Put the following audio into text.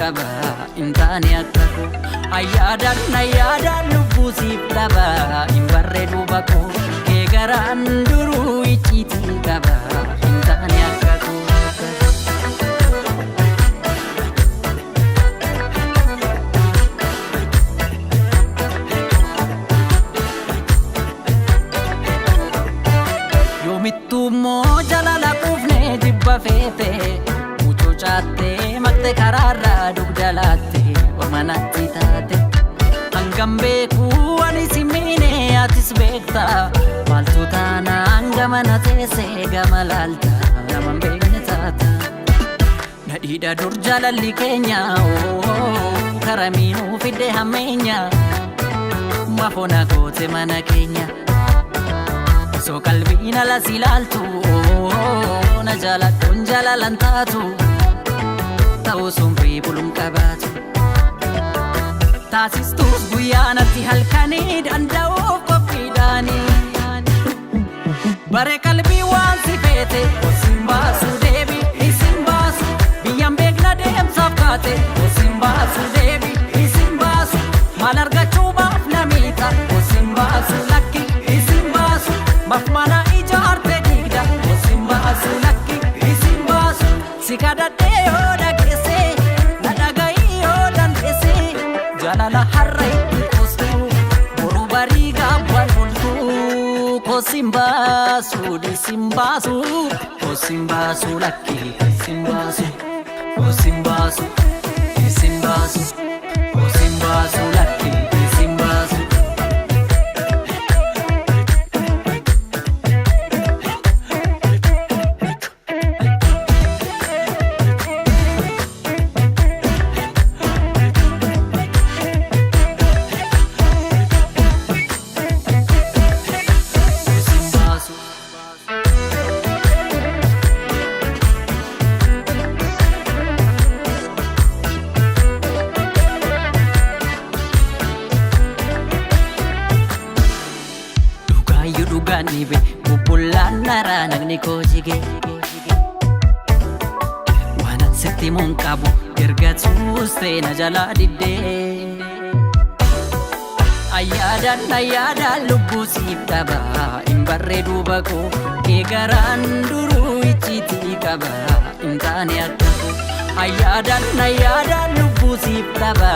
Qaba hin taane akka koo ayyaadaan ayyaadaan lubbuu siif dhaba hin barree duuba koo kee garaan duruu icciitii qaba hin taane akka koo. Yoomittuu immoo jalala quufnee jibba feete mucucaattee maqte karaarraa dugda laatte ormanatti taate. Hangam beekuu ani si miine atis beekta maaltu taanaan gama na teessee gama laalta nama hin beekne taata. Nadhiidha dur jaalalli keenya karamiinuu fidde hammeenya mafoona goote mana keenya. Osoo qalbiin ala si ilaaltu na jaaladhuun jaalalan taatu ta'uu sun buluun qabaatu. Taasistuus guyyaa natti halkanii danda'uuf qophiidhaanii. Bare qalbii waan si feete osin baasu deebi isin baasu biyyaan beekna deemsaaf kaate osin baasu deebi isin baasu maal argachuu baaf namiita osin baasu lakki isin baasu maaf mana ijaarte diigda osin baasu lakki isin baasu si kadhadhee yoo dhageesse na dhaga'ii yoo dandeesse jaalala har'a itti qoostu boru barii gaabbaan bultu kosin baasu dhisin baasu kosin baasu lakki isin baasu kosin baasu isin baasu kosin baasu lakki isin baasu. Kosin baasu. Dhugaayyuu dhugaan dhibe bubbullaan naraa nagni koo jige. Waanan sitti himuun qabu erga tuustee na jalaa diddee. Ayyaadaan ayyaadaan lubbuu siif dhaba hin barree duuba koo kee garaan duruu icciitii qaba hin taane akka koo. Ayyaadaan ayyaadaan lubbuu siif dhaba.